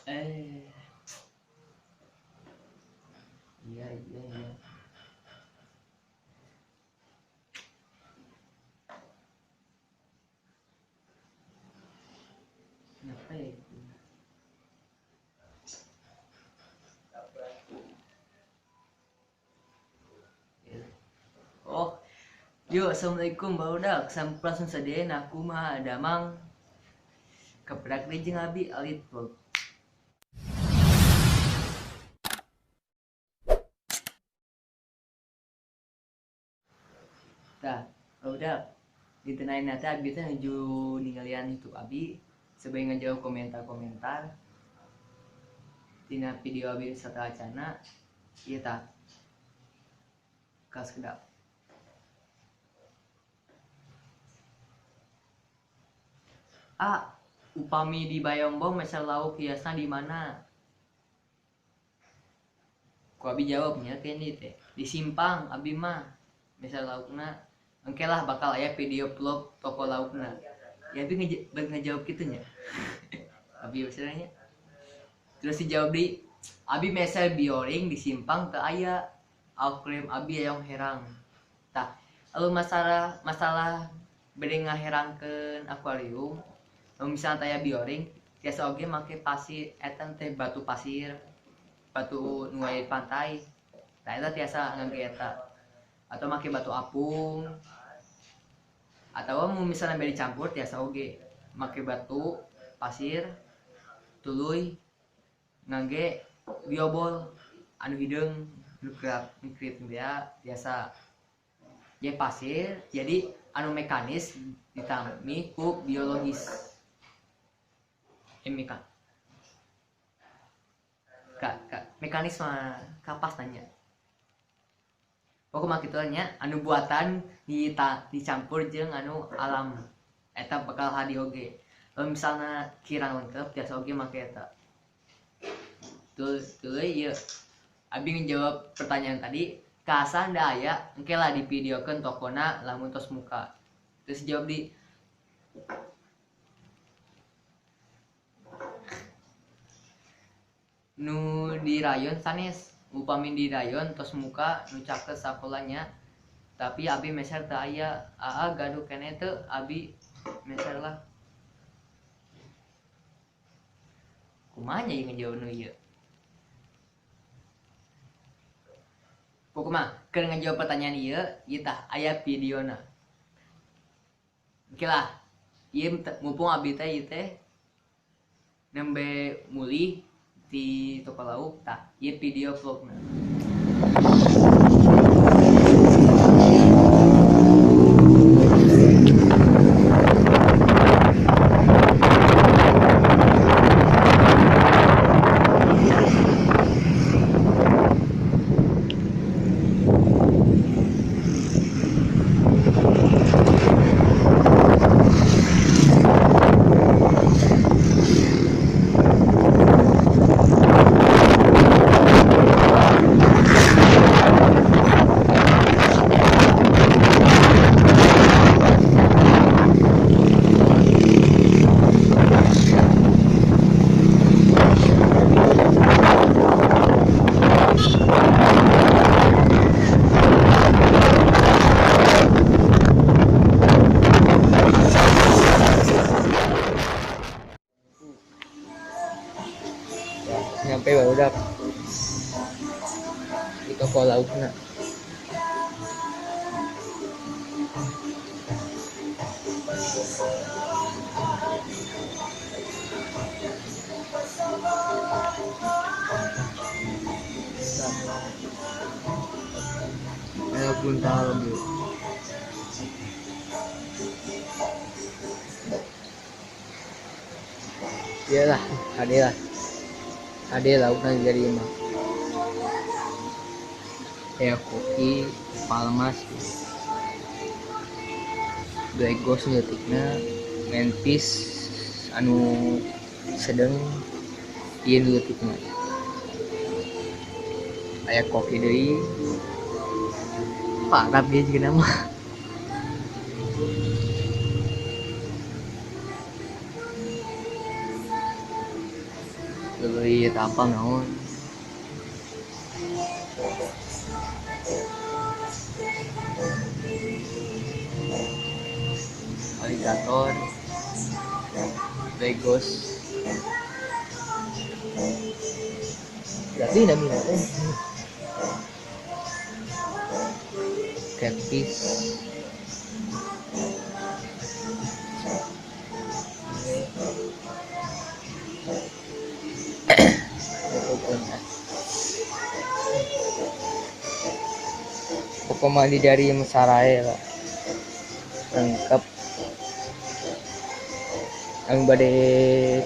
Eh. Iya, iya, iya. Kenapa ya itu? Oh, yo, assalamualaikum barudak. Sampurasun sadayana, kumaha damang. Kepedak deui jeung abi Alit Vlog. Tah, barudak. Dinten ayeuna teh abi teh nuju ningalian YouTube abi sebari ngajawab komentar-komentar tina video abi sateuacana. Ieu tah. Kas kedap. A, upami di Bayongbong meser lauk hiasna di mana? Ku abi jawabnya kene teh. Di simpang abi mah meser laukna. Engke lah bakal aya video vlog toko laukna. Ya abi ngejawab kitu nya. Abi misalnya. Terus dijawab di abi meser bioring di simpang teu aya. Akuarium abi yang herang. Tah, lalu masalah bade ngaherangkeun akuarium, lamun misalnya taya bioring, tiasa oge make pasir, eta teh batu pasir, batu nu aya di pantai. Tah eta tiasa ngangge eta. Atau make batu apung. Atau mun misalnya bade dicampur tiasa oge make batu pasir tuluy ngangge biobol anu hideung nu krip dia biasa. Ya pasir jadi anu mekanis ditami ku biologis. Meka. Ka, ka, mekanis mah kapas nanya. Pokoknya kitu nya anu buatan dicampur jeung anu alam eta bakal hadi oge. Lamun misalna kirang lengkap tiasa oge make eta. Tuluy ieu. Abi ngejawab pertanyaan tadi, kasan da aya engke lah divideokeun tokona lamun tos muka. Terus jawab di nu di rayon sanes, upami di rayon tos muka nu caket sakolanya. Tapi abi meser teu aya, aa gaduh keneh teu abi meser lah. Kumaha nya ieu ngejawab nu ieu? Pokoknya keur ngejawab pertanyaan ieu, ieu tah aya videona. Oke lah, ieu mumpung abi teh ieu teh nembe mulih di toko lauk, tah ieu video vlogna. Nyampe baru dah di toko laukna. Ayo buntal bu. Iyalah, adalah. Ade laukna jadi mah. Kayak koki, palmas, Black Ghost leutikna, Memphis anu sedeng ieu leutikna. Aya koki deui. Parah dia juga nama. Tuluy tapal naon. Aligator, Legos. Berarti namina teh. Catfish. Pokoknya dari Sarai lah lengkap. Anu bade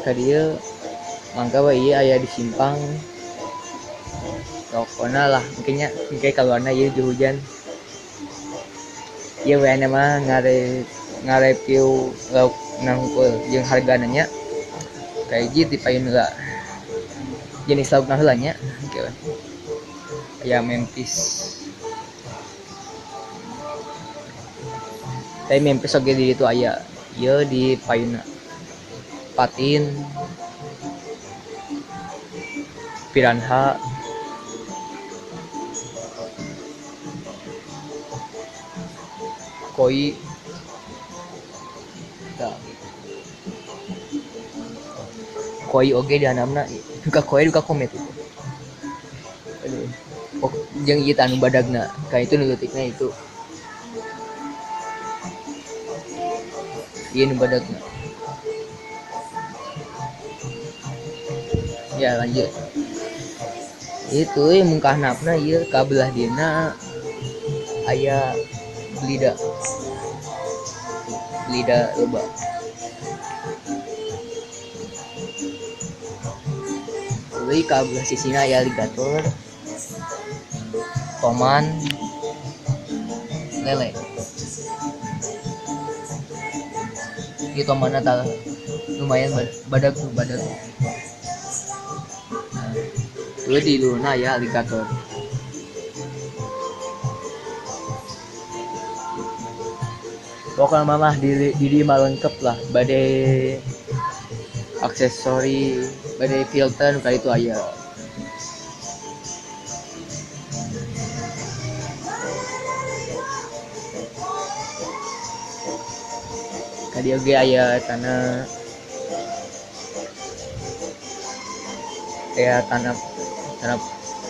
ka dieu mangga we ieu aya di simpang tokona lah mungkinnya engke kaluarna ieu di hujan ieu we mah ngareview lauk nangkul jeung hargana nya kahiji ti payun heula jenis laukna heula nya engke we aya Memphis. Tapi Memphis oge di ditu aya ieu di payunna patin, piranha, koi, tah. Koi oge di handapna duka koi duka komet itu. Aduh. Oh, jeung ieu tah anu badagna, ka itu nu leutikna itu. Ieu nu badagna. Ya lanjut. Itu mun ka handapna ieu ka belah dieuna aya belida. Belida loba. Tuluy ka belah sisina aya aligator, toman, lele. Ieu tomanna tah lumayan badag tuh badag. Tuluy di luhurna aya aligator. Pokokna mah di dieu mah lengkap lah, bade aksesori, bade filter nu ka ditu aya. Ka dieu ge aya tanah, aya tanah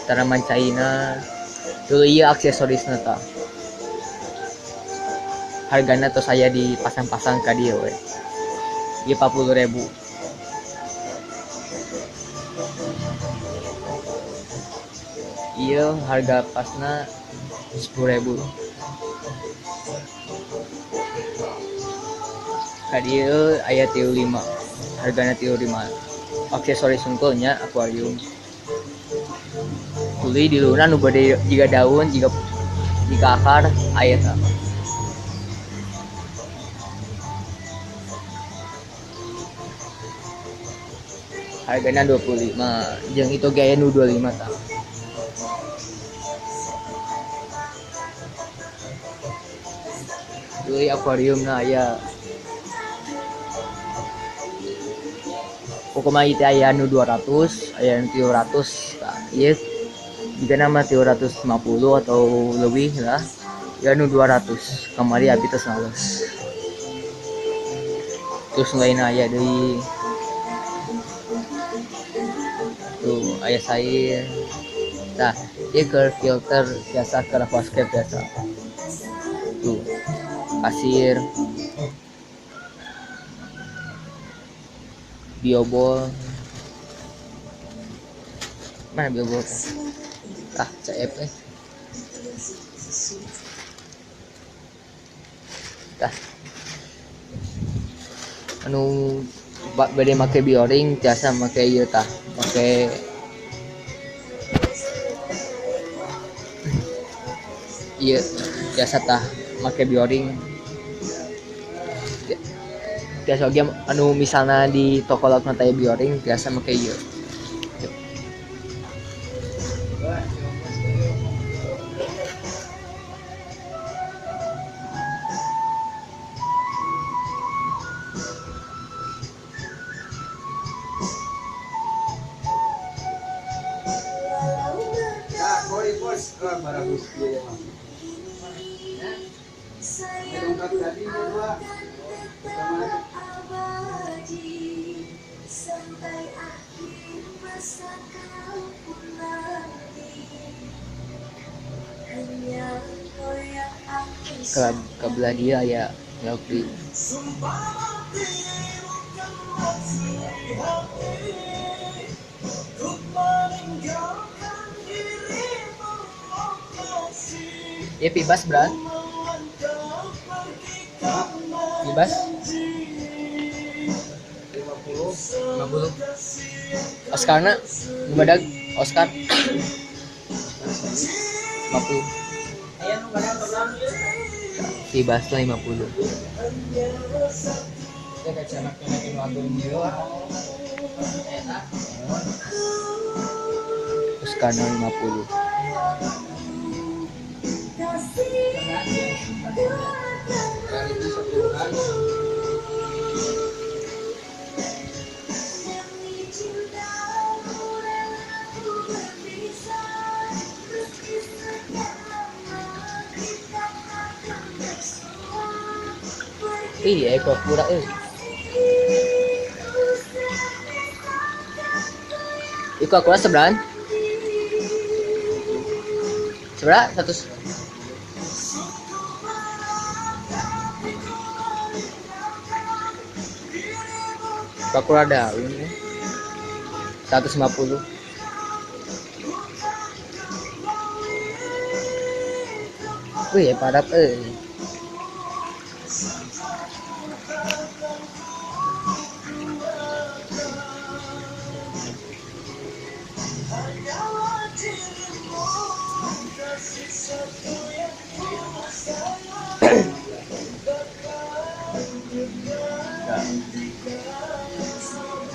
tanaman China. Tuluy ieu aksesorisna tah. Hargana tos aya dipasang-pasang ka dieu we. Ieu 40.000. Ieu harga pasna 10.000. Ka dieu aya 35. Hargana 35. Aksesoris hungkul nya akuarium. Tuluy di luhurna nu bade jiga daun, jiga akar aya tah. Hargana 25, jeung itu ge aya nu 25 tah. Tuluy akuariumna aya. Pokokna ieu teh aya nu 200, aya nu 300 tah. Ieu jigana mah 350 atau leuwih lah. Ya nu 200 kamari abi tos ngales. Terus lainna aya deui. Tuh aya sair. Tah, ieu keur filter biasa keur aquascape biasa. Tuh pasir, biobol. Mana biobol? Ah, CF eh. Tah. Anu bade make bioring tiasa make ieu tah, make ieu tiasa tah make bioring. Tiasa oge anu misalna di toko laukna teh bioring tiasa make ieu. Baragus dia mah. Dongkap tadi dua. Sama sampai akhir masa kau pun nanti. Hanya kau yang aku Kebelah dia ya lauk di. Ya bebas berat. Bebas. 50. 50. Oscarna badag Oscar 50. Bebas lah 50. Saya kaca anak agung ieu. Oscarna 50. Kali itu satu. Iya, ekor pura euy. Iku aku seberapa? Seberapa? 100. Bakul daun ya. 150. Wih, padat euy.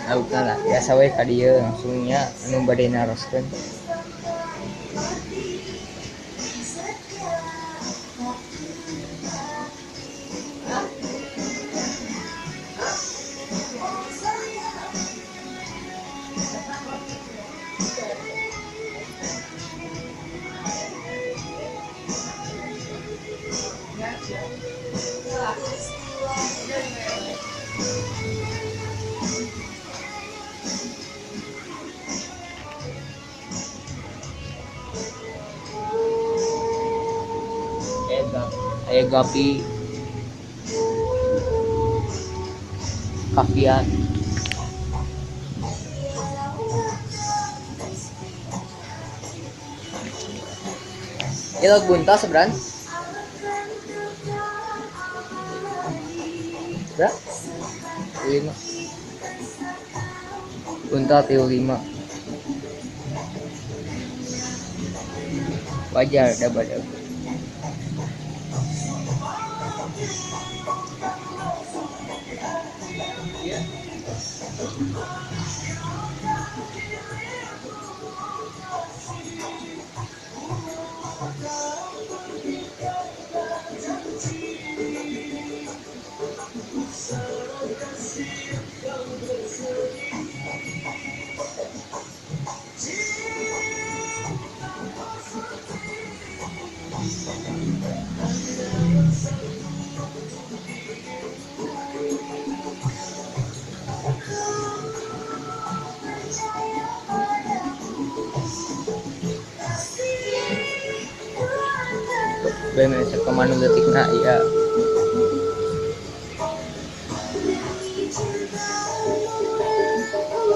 Laukna lah biasa we ka dieu langsungnya anu bade naroskeun. Aya gapi kaviar. Ini lauk buntal seberan? Berapa? 5. Buntal 35. Wajar dah badag. Ben kemana detikna iya.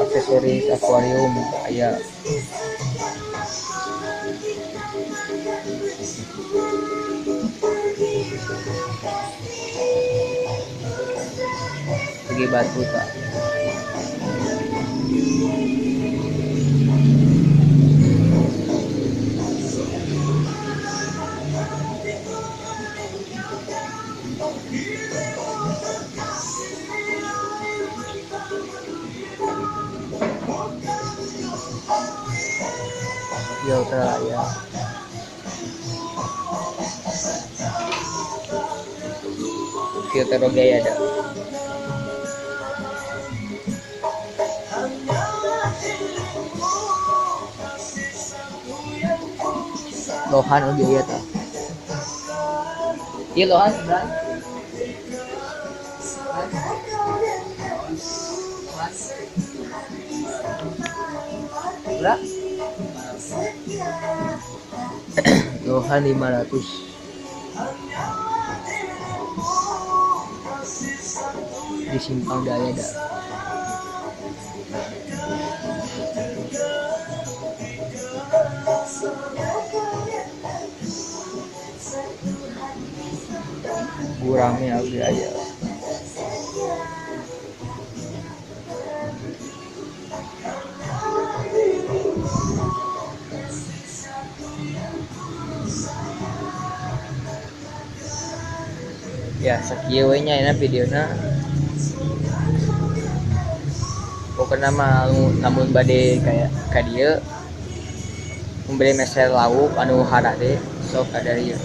Aksesoris akuarium aya. Pergi batu pak. Filter ya. Filter oge ada. Lohan oge ieu tah. Ieu lohan seberang. Berapa? Lohan 500. Di Simpang Daya dah. Gurame oge aya. Ya sakieu we nya ayeuna videona. Pokona mah lamun bade kaya ka dieu mun bade meser lauk anu harade sok ka dieu.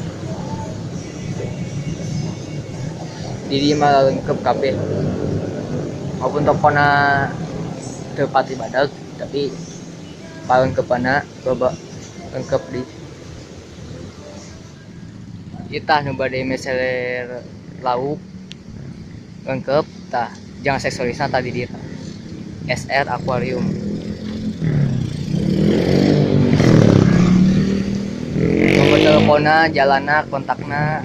Di dieu mah lengkep kabeh. Walaupun tokona teu pati badag tapi palengkepanna loba lengkep di. Ieu tah nu bade meser lauk lengkep tah jang aksesorisna tah di dieu tah. SR Aquarium. Nomor teleponna, jalanna, kontakna,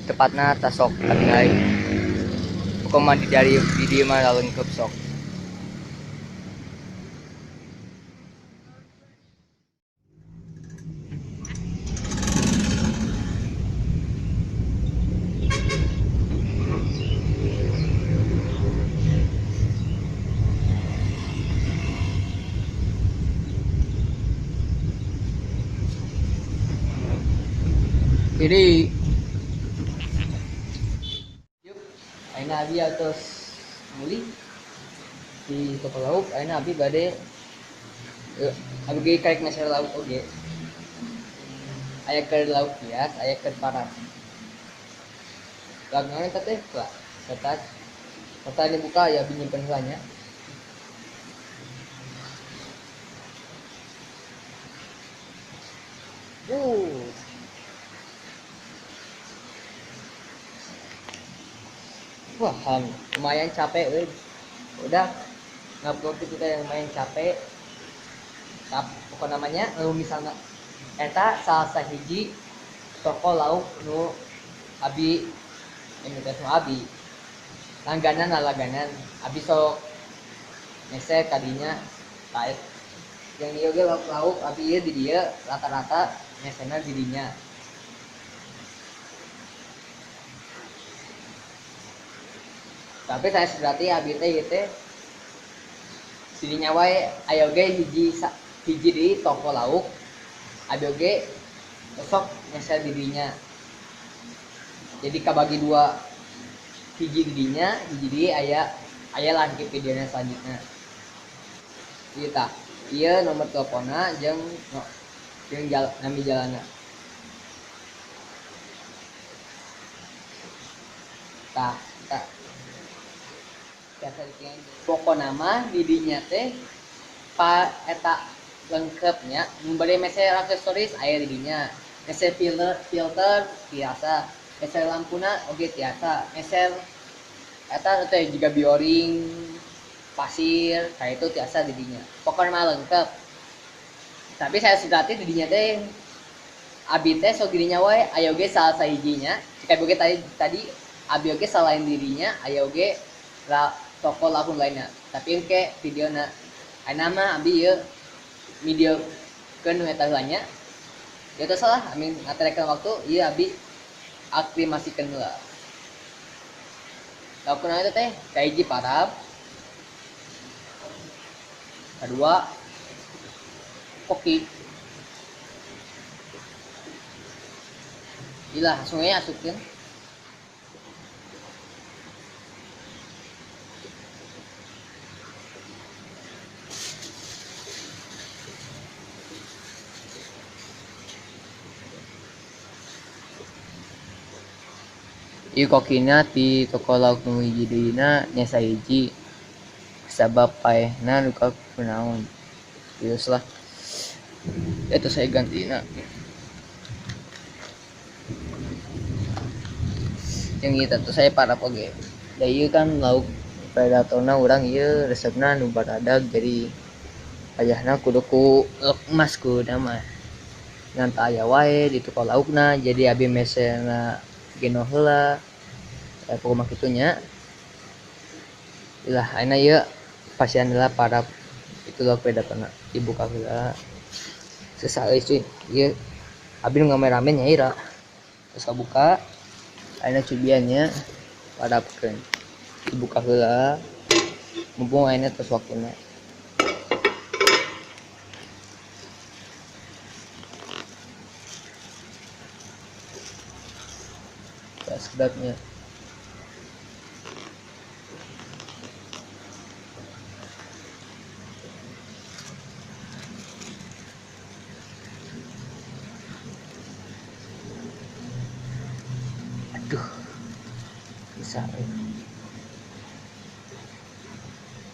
tepatna tah sok katingali. Pokona di dari di dieu mah lengkep sok. Jadi yuk, ayeuna abi atos meuli di toko lauk. Ayeuna abi bade abi ge karek meser lauk oge. Aya keur lauk hias, aya keur parab. Lauk naon eta teh? Lah, kertas. Kertas dibuka ya abi nyimpen heula nya. Wah, lumayan capek euy. Udah ngupload itu teh lumayan capek. Tap, pokok namanya nu misalna eta salah sahiji toko lauk nu abi ini teh nu abi langganan lah, langganan abi sok meser kadinya taek yang ieu ge lauk-lauk abi ieu di dieu rata-rata meserna di dinya. Tapi saya berarti abi teh ieu teh didinya wae aya oge hiji di toko lauk abi oge sok meser di dinya. Jadi kabagi dua, hiji di dinya, hiji di aya lah di videonya selanjutnya. Ieu tah, ieu nomor teleponna jeung no, jeung nami jalanna. Tah, tah. Biasa dikian. Pokona mah di dinya teh pa eta lengkepnya, mun bade meser aksesoris aya di dinya. Meser filter tiasa, meser lampuna oge tiasa, meser eta teh juga bioring pasir kayak itu tiasa di dinya. Pokona mah lengkep. Tapi saya sejati di dinya teh abi teh sok di dinya wae aya oge salah sahijinya. Jika oge tadi abi oge salain dirinya aya oge toko lauk lainnya. Tapi engke videona ayeuna mah abi ieu video keun nu eta heula nya. Ya teu salah, amin ngaterekeun waktu ieu abi aklimasikeun heula. Lauk naon eta teh? Kahiji parab. Kadua koki. Ilah langsung we asupkeun. Ieu kokina ti toko lauk nu hiji deuna nya sahiji sabab paehna duka kunaon. Geus lah. Itu saya ganti nah. Yang itu tuh saya parah oge. Da ieu kan lauk predatorna urang ieu resepna nu baradag jadi ayahna kudu ku lauk emas kudu mah. Ngan teu aya wae di toko laukna jadi abi mesena geno heula. Pokokna kitu nya. Lah ayeuna ieu pasian heula para itu lauk predatorna dibuka heula. Susah euy cuy. Ieu abi nu ngameramen nya ira. Terus kabuka ayeuna cubiannya parapkeun. Dibuka heula. Mumpung ayeuna tos waktuna. Tak sedapnya. Aduh, bisa.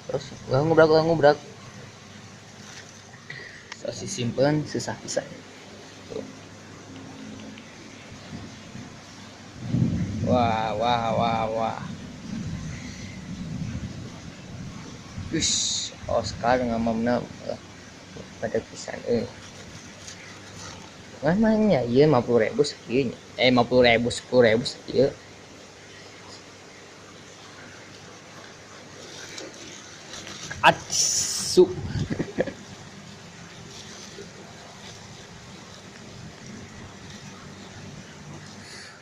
Terus ulah ngubrak. Sosis simpen susah bisa. Tuh. Wah wah wah wah. Ush, Oscar ngamamna pada pisan euy. Ngan mah nya ieu 50.000 sakieu nya. 50.000 10.000 sakieu. Atsu.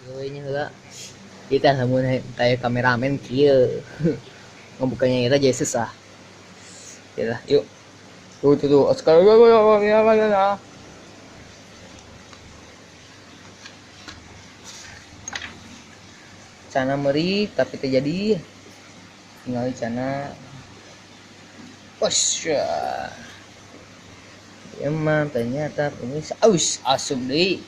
Ieu nya heula. Kita lamun taya kameramen kieu. Ngebukanya kita jadi susah. Ya lah, yuk. Tuh tuh tuh, Oscar. Cana meri tapi terjadi. Tinggal cana. Osya. Emang ternyata ini aus asup deui.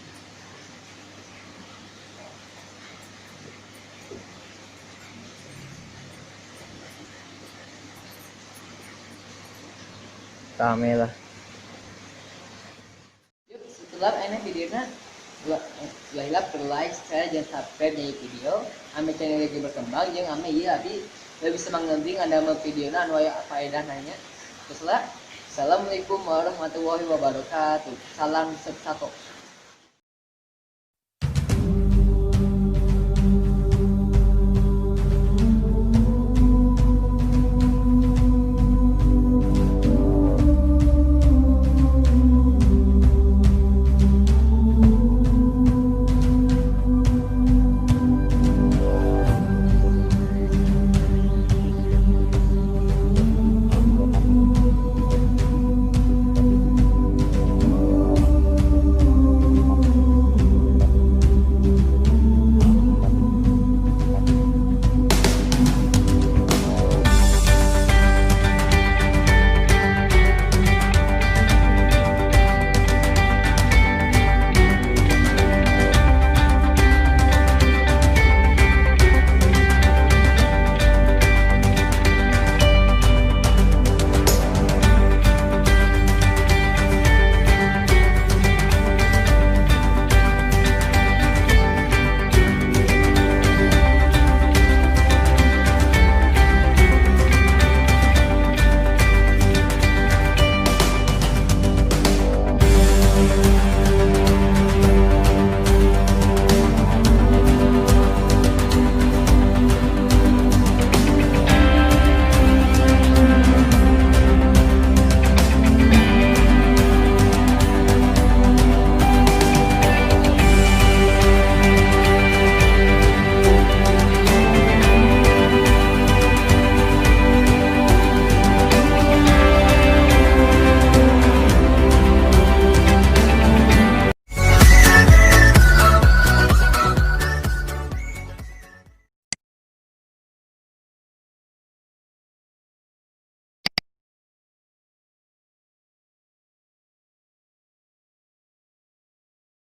Rame lah. Yuk, setelah enak videonya, ulah hilap like, share, dan subscribe jadi video. Ame channel lagi berkembang, jeung ame ieu abi lebih semangat ngandamel videona anu aya faedah nanya. Terus lah, assalamualaikum warahmatullahi wabarakatuh. Salam satu.